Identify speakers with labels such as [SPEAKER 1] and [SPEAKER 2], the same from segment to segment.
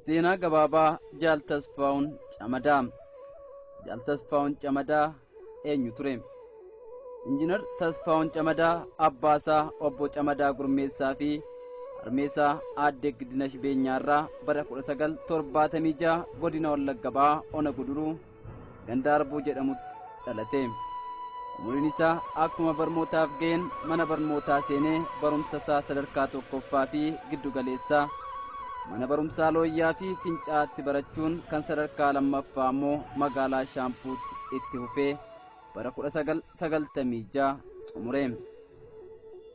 [SPEAKER 1] Seenaa gabaabaa Jaal Tasfaa'uun Camadaa. Jaal Tasfaa'uun Camadaa eenyu ture? Injiinar Tasfaa'uun Camadaa abbaasaa obbo Camadaa Gurmeessaa fi harmeesaa aadde Gidinash Beenyaarraa bara 1976 godina Wallagga Bahaa Ona Guduruu ganda Arbuu jedhamutti dhalate. Umuriin isaa akkuma barnootaaf ga'een mana barnootaa seenee barumsa isaa sadarkaa tokkoffaa fi giddu galeessaa mana barumsaa Looyyaa fi Fincaa'aatti barachuun kan sadarkaa lammaffaa immoo magaalaa Shaampuutti itti fufee bara 1996 xumure.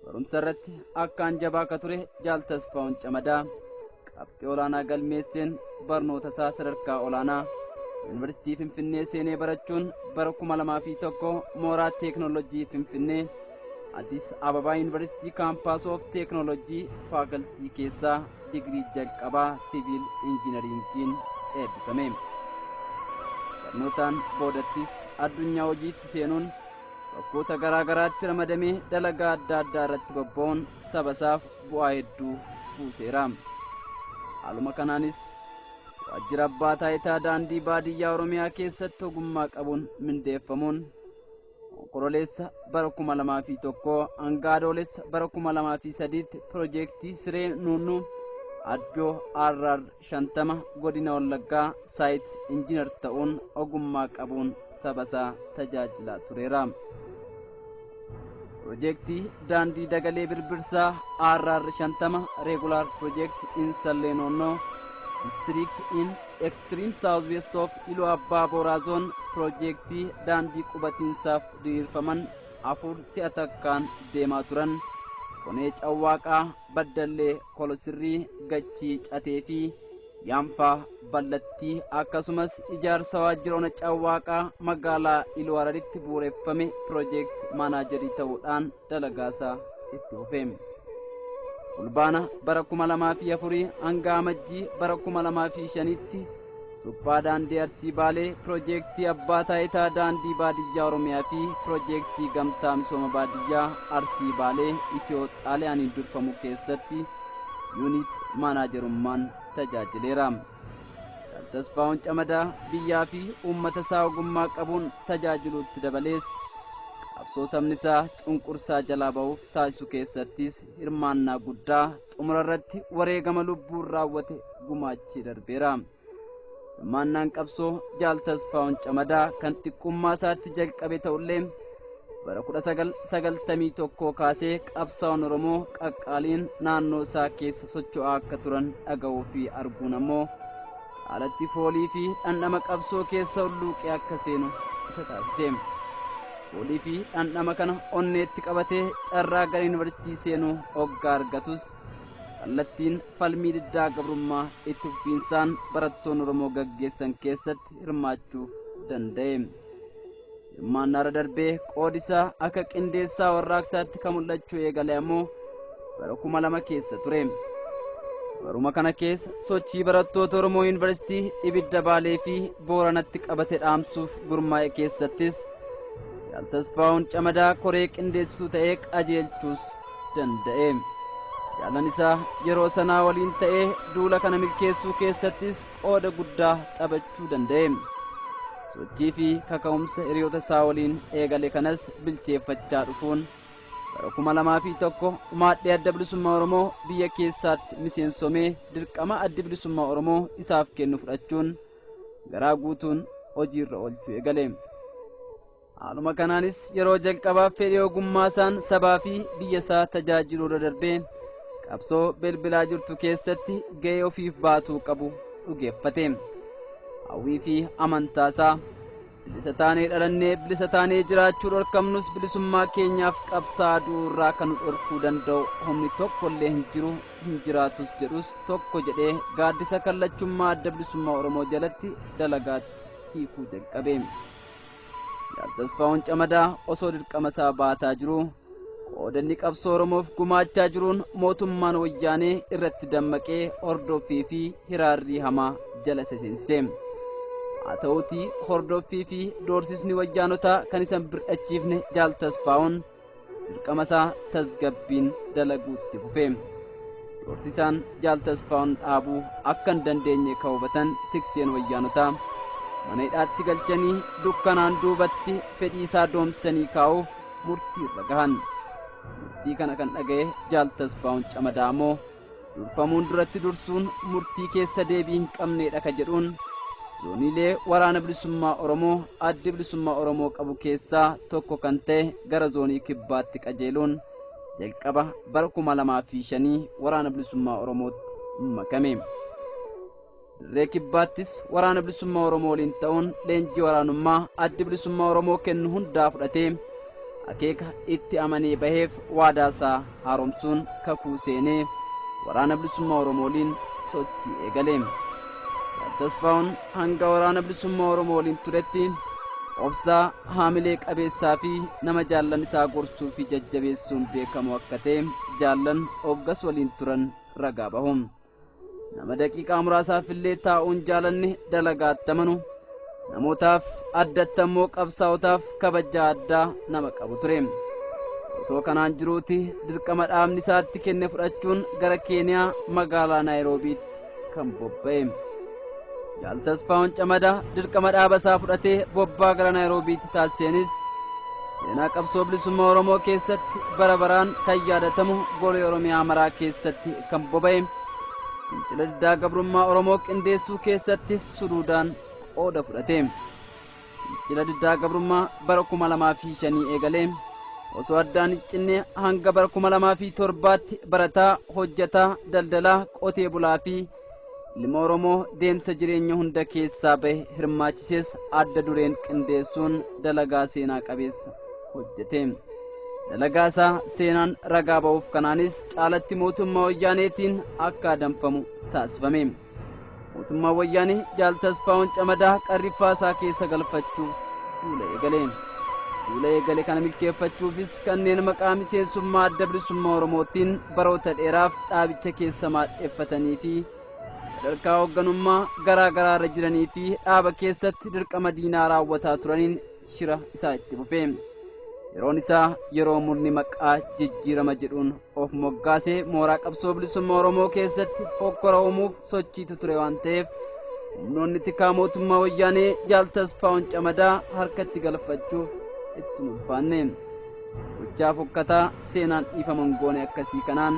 [SPEAKER 1] Barumsa irratti akkaan jabaa akka ture Jaal Tasfaa'uun Camadaa qabxii olaanaa galmeesseen barnoota isaa sadarkaa olaanaa Yuunivarsiitii Finfinnee seenee barachuun bara 2001 mooraa Teeknoolojii Finfinnee Addis Ababaa Yuunivarsiitii Campus of Technology faakaltii keessaa digirii jalqabaa siviil injiinariingiin eebbifame. Barnootaan boodattis addunyaa hojiitti seenuun bakkoota garaa garaatti ramadamee dalagaa adda addaa irratti bobba'uun saba isaaf bu'aa hedduu buuseera. Haaluma kanaanis waajjira abbaa taayitaa daandii baadiyyaa Oromiyaa keessatti ogummaa qabuun mindeeffamuun Onkololeessa bara 2001 hanga Adoolessa bara 2003tti piroojeektii Siree Nuunnuu Addoo RR 50 godina Wallaggaa site engineer ta'uun ogummaa qabuun saba isaa tajaajilaa tureera. Piroojeektii daandii Dagalee Birbirsaa RR 50 regular project in Sallee Noonnoo District in Extreme South West of Iluu Abbaa Booraa Zone piroojeektii daandii qubatiinsaaf diriirfaman 4 si'a takkaan deemaa turan Konee Cawwaaqaa, Baddallee Kolosirrii, Gachii Catee fi Yaanfaa Ballattii akkasumas ijaarsa waajjira Ona Cawwaaqaa magaalaa Iluu Hararitti bu'uureffame project manager ta'uudhaan dalagaasaa itti fufe. Fulbaana bara 2004 hanga Amajjii bara 2005tti suphaa daandii Arsii Baalee piroojeektii abbaa taayitaa daandii baadiyyaa Oromiyaa fi piroojeektii gamtaa misooma baadiyyaa Arsii Baalee Itiyoo Xaaliyaaniin durfamu keessatti unit maanaajerummaan tajaajileera. Tasfaa'uun Camadaa biyyaa fi uummata isaa ogummaa qabuun tajaajiluutti dabalees qabsoo sabni isaa cunqursaa jalaa ba'uuf taasisu keessattis hirmaannaa guddaa xumura irratti wareegama lubbuun raawwate gumaachee darbeera. Hirmaannaan qabsoo Jaal Tasfaa'uun Camadaa kan xiqqummaa isaatti jalqabe ta'ullee bara 1991 kaasee qabsaa'oon Oromoo qaqqaaliin naannoo isaa keessa socho'aa akka turan dhaga'uu fi arguun ammoo caalatti foolii fi dhandhama qabsoo keessa hulluuqee akka seenu isa taasise. Foolii fi dhandhama kana onneetti qabatee carraa gara yuunivarsiitii seenuu hoggaa argatus kallattiin falmii diddaa gabrummaa itti fufiinsaan barattoonni Oromoo gaggeessan keessatti hirmaachuuf danda'e. Hirmaannaa irra darbee qoodi isaa akka qindeessaa warraaqsaatti kan mul'achuu eegale ammoo bara 2000 keessa ture. Baruma kana keessa sochii barattoota Oromoo Yuunivarsiitii Ibidda Baalee fi Booranatti qabate dhaamsuuf gurmaa'e keessattis Jaal Tasfaa'uun Camadaa koree qindeessituu ta'ee qajeelchuus danda'e. Jaalan isaa yeroo sanaa waliin ta'ee duula kana milkeessuu keessattis qooda guddaa taphachuu danda'e. Sochii fi kaka'umsa hiriyoota isaa waliin eegale kanas bilcheeffachaa dhufuun bara 2001 maadhee adda bilisummaa Oromoo biyya keessaatti miseensomee dirqama addi bilisummaa Oromoo isaaf kennu fudhachuun garaa guutuun hojiirra oolchuu eegale. Haaluma kanaanis yeroo jalqabaaf fedhii ogummaa isaan sabaa fi biyya isaa tajaajiluu irra darbee qabsoo bilbilaa jirtu keessatti ga'ee ofiif baatuu qabu dhugeeffate. Hawwii fi amantaa isaa bilisa taanee dhalannee bilisa taanee jiraachuu dhorkamnus bilisummaa keenyaaf qabsaa du'uurraa kan nu dhorkuu danda'u humni tokko illee hin jiru hin jiraatus jedhus tokko jedhee gaaddisa kallachummaa adda bilisummaa Oromoo jalatti dalagaatti hiikuu jalqabe. Jaal Tasfaa'uun Camadaa osoo dirqama isaa baataa jiruu qoodanni qabsoo Oromoof gumaachaa jiruun mootummaan wayyaanee irratti dammaqee hordoffii fi hiraarrii hamaa jala seensise. Haa ta'uutii hordoffii fi doorsisni wayyaanotaa kan isan bir'achiifne Jaal Tasfaa'uun dirqama isaa tasgabbiin dalaguutti fufe. Doorsisaan Jaal Tasfaa'uun dhaabuu akka hin dandeenye kan hubatan tikseen wayyaanotaa mana hidhaatti galchanii dukkanaan duubatti fedhii isaa doomsanii kaa'uuf murtii irra gahan. Murtii kana kan dhaga'e Jaal Tasfaa'uun Camadaa immoo durfamuun duratti dursuun murtii keessa deebii hin qabneedha ka jedhuun zooniilee waraana bilisummaa Oromoo addi bilisummaa Oromoo qabu keessaa tokko kan ta'e gara zoonii kibbaatti qajeeluun jalqaba bara 2005 waraana bilisummaa Oromootti makame. Dirree kibbaattis waraana bilisummaa Oromoo waliin ta'uun leenjii waraanummaa addi bilisummaa Oromoo kennu hundaa fudhatee akeeka itti amanee baheef waadaasaa haaromsuun kakuu seenee waraana bilisummaa Oromoo waliin sochii eegale. Tasfaa'uun hanga waraana bilisummaa Oromoo waliin turetti obsaa haamilee qabeessaa fi nama jaallan isaa gorsuu fi jajjabeessuun beekamu akka ta'e jaallan hoggas waliin turan ragaa bahu. Nama daqiiqaa muraasaaf illee taa'uun jaalanne dalagaatti amanu, namootaaf addatti ammoo qabsaa'otaaf kabajaa addaa nama qabu ture. Osoo kanaan jiruuti dirqama dhaabni isaatti kenne fudhachuun gara Keeniyaa magaalaa Naayiroobiitti kan bobba'e. Jaal Tasfaa'uun Camadaa dirqama dhaaba isaa fudhatee bobbaa gara Naayiroobiitti taasiseenis seenaa qabsoo bilisummaa Oromoo keessatti bara baraan kan yaadatamu golee Oromiyaa maraa keessatti kan bobba'e fincila diddaa gabrummaa Oromoo qindeessuu keessatti suduudaan qooda fudhate. Fincila diddaa gabrummaa bara 2005 eegalee osoo addaan hin cinne hanga bara 2007tti barataa, hojjetaa, daldalaa, qotee bulaa fi ilma Oromoo deemsa jireenya hunda keessaa bahe hirmaachisees adda dureen qindeessuun dalagaa seenaa qabeessa hojjete. Dalagaa isaa seenaan ragaa ba'uuf kanaanis caalatti mootummaa wayyaaneetiin akka adamfamu taasifame. Mootummaa wayyaanee Jaal Tasfaa'uun Camadaa qarriffaa isaa keessa galfachuuf duula eegale. Duula eegale kana milkeeffachuufis kanneen maqaa miseensummaa adda bilisummaa Oromootiin baroota dheeraaf dhaabicha keessa maadheeffatanii fi sadarkaa hoogganummaa garaa garaa irra jiranii fi dhaaba keessatti dirqama diinaa raawwataa turaniin shira isaa itti fufe. Yeroon isaa yeroo murni maqaa jijjiirama jedhuun of moggaasee mooraa qabsoo bilisummaa Oromoo keessatti hokkora uumuuf sochiitu ture waan ta'eef humnoonni tikaa mootummaa wayyaanee Jaal Tasfaa'uun Camadaa harkatti galfachuuf itti ulfaanne. Gochaa fokkataa seenaan dhiifaman goone akkasii kanaan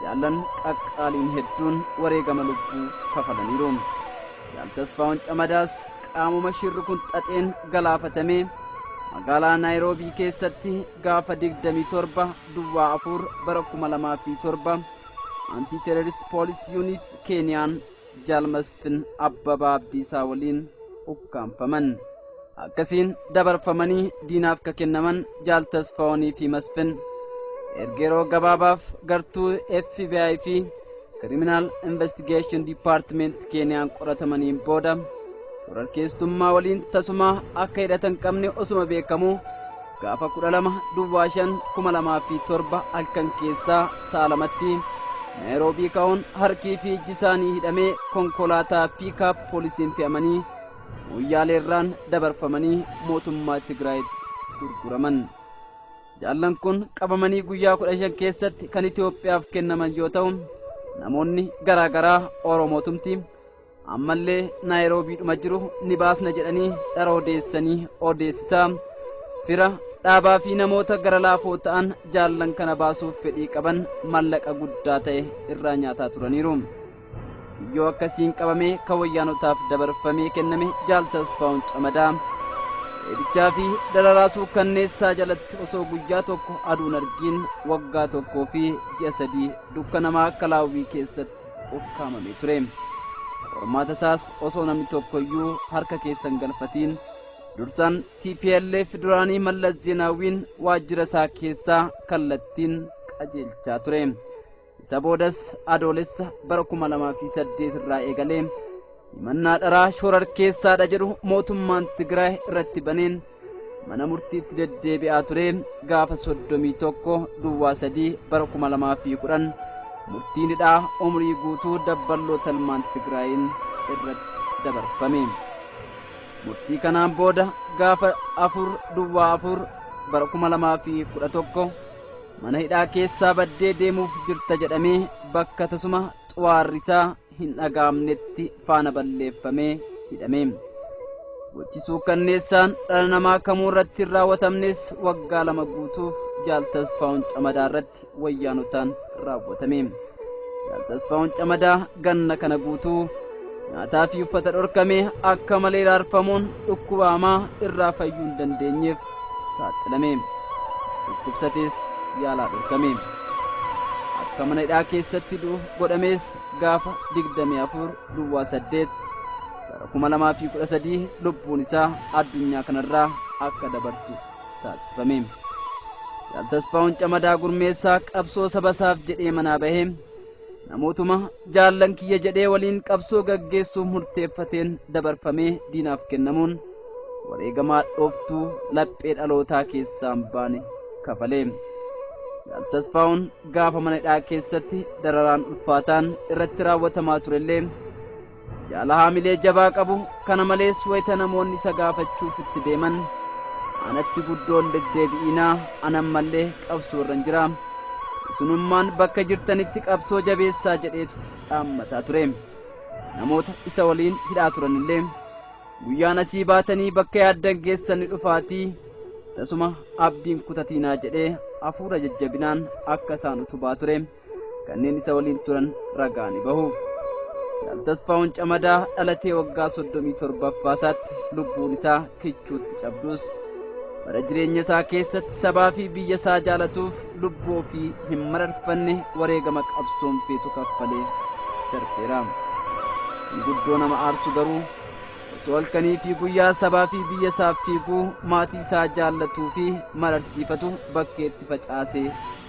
[SPEAKER 1] jaallan qaqqaaliin hedduun wareegama lubbuu kafalaniiru. Jaal Tasfaa'uun Camadaas qaamuma shirri kun xaxeen galaafatamee magaalaa Naayiroobii keessatti gaafa 27 duwwaa 4 bara 2007 anti terrorist police unit Keeniyaan Jaal Masfin Abbabaa Abdiisaa waliin ukkaanfaman. Akkasiin dabarfamanii diinaaf ka kennaman Jaal Tasfaa'uunii fi Masfin erga yeroo gabaabaaf gartuu FBI fi Criminal Investigation Department Keeniyaan qoratamaniin booda shororkeessummaa waliin tasuma akka hidhatan qabne osuma beekamu gaafa 12 duwwaa 5 2007 halkan keessaa sa'a 2tti Naayiroobii ka'uun harkii fi ijji isaanii hidhamee konkolaataa piikaap poolisiin fe'amanii Moyyaaleerraan dabarfamanii mootummaa Tigraayitti gurguraman. Jaallan kun qabamanii guyyaa 15 keessatti kan Itoophiyaaf kennaman yoo ta'u namoonni garaa garaa Oromootumti ammallee Naayiroobiidhuma jiru ni baasna jedhanii dhara odeessanii odeessisaa fira dhaabaa fi namoota gara laafoo ta'an jaallan kana baasuuf fedhii qaban mallaqa guddaa ta'e irraa nyaataa turaniiru. Kiyyoo akkasiin qabamee kan wayyaanotaaf dabarfamee kenname Jaal Tasfaa'uun Camadaa eebichaa fi dararaa suukkanneessaa jalatti osoo guyyaa tokko aduun argiin waggaa 1 fi ji'a 3 dukkana akka laawwii keessatti ukkaamamee ture. Qormaata isaas osoo namni tokkoyyuu harka keessan galfatiin dursaan TPLF duraanii Mallas Zeenaawwiin waajjira isaa keessaa kallattiin qajeelchaa ture. Isa boodas adoolessa bara 2008 irraa eegalee himannaa dharaa shororkeessaadha jedhu mootummaan Tigraay irratti baneen mana murtiitti deddeebi'aa ture. Gaafa 31 duwwaa 3 bara 2010 murtiin hidhaa umrii guutuu dabballoo talmaan Tigraayin irratti dabarfame. Murtii kanaan booda gaafa 4 duwwaa 4 bara 2011 Mana hidhaa keessaa baddee deemuuf jirta jedhamee bakka tasuma xuwaarri isaa hin dhaga'amnetti faana balleeffamee hidhame. Gochi suukanneessaan dhala namaa kamuu irratti hin raawwatamnes waggaa 2 guutuuf Jaal Tasfaa'uun Camadaa irratti wayyaanotaan raawwatame. Jaal Tasfaa'uun Camadaa ganna kana guutuu nyaataa fi uffata dhorkamee akka malee raarfamuun dhukkuba hamaa irraa fayyuu hin dandeenyeef saaxilame. Dhukkubsatees yaalaa dhorkame. Akka mana hidhaa keessatti du'u godhamees gaafa 24 duwwaa 8 bara 2013 lubbuun isaa addunyaa kanarraa akka dabartu taasifame. Jaal Tasfaa'uun Camadaa Gurmeessaa qabsoo saba isaaf jedhee manaa bahee namootuma jaallan kiyya jedhee waliin qabsoo gaggeessuuf murteeffateen dabarfamee diinaaf kennamuun wareegamaa dhooftuu laphee dhalootaa keessaa hin baane kafalee. Jaal Tasfaa'uun gaafa mana hidhaa keessatti dararaan ulfaataan irratti raawwatamaa turellee jaala haamilee jabaa qabu kana malees wayita namoonni isa gaafachuuf itti deeman anatti guddoon deddeebi'inaa anan mallee qabsoo irra jira isinummaan bakka jirtanitti qabsoo jabeessaa jedheetu dhaammataa ture. Namoota isa waliin hidhaa turanillee guyyaan asii baatanii bakka yaaddan geessan ni dhufaatii tasuma abdiin kutatiinaa jedhee hafuura jajjabinaan akka isaan utubaa ture kanneen isa waliin turan ragaa ni bahuuf. Jaal Tasfaa'uun Camadaa dhalatee waggaa 37 isaatti lubbuun isaa kichuutti cabdus bara jireenya isaa keessatti sabaa fi biyya isaa jaalatuuf lubbuu ofii hin mararfanne wareegama qabsoon feetu kaffalee darbeera. Guddoo nama aarsu garuu osoo halkanii fi guyyaa sabaa fi biyya isaaf fiiguu maatii isaa jaallatuu fi mararsiifatu bakkeetti facaasee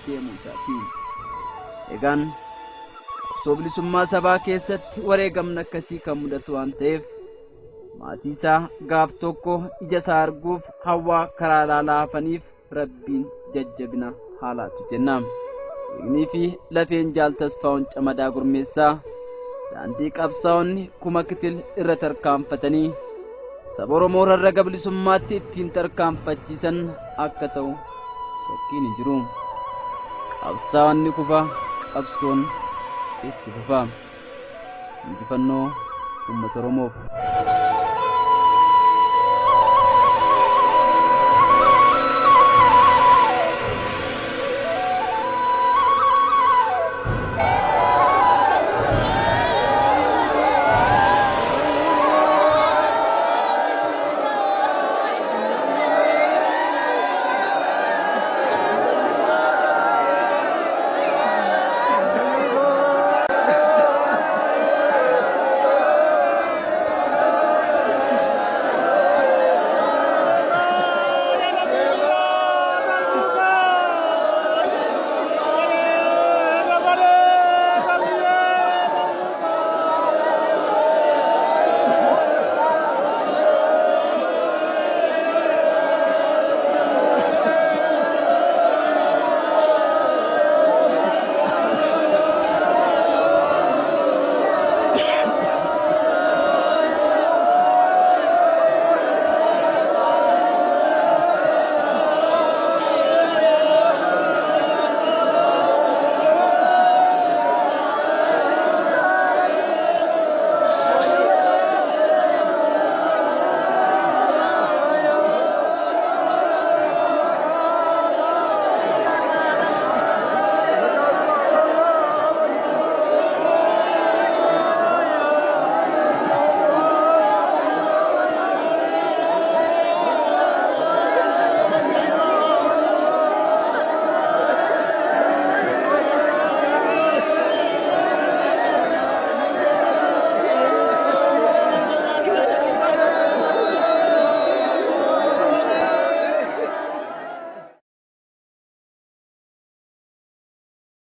[SPEAKER 1] deemuu isaati. Egaan qabsoo bilisummaa sabaa keessatti wareegamni akkasii kan mudatu waan ta'eef maatii isaa gaaf tokko ija isaa arguuf hawwaa karaa ilaalaa hafaniif Rabbiin jajjabina haalaatu jenna. Dhiignii fi lafeen Jaal Tasfaa'uun Camadaa Gurmeessaa daandii qabsaa'onni kuma kitil irra tarkaanfatanii saba Oromoo rarraga bilisummaatti ittiin tarkaanfachiisan akka ta'u shakkiin hin jiru. Qabsaa'onni kufa qabsoon itti fufa. Injifannoo uummata Oromoof.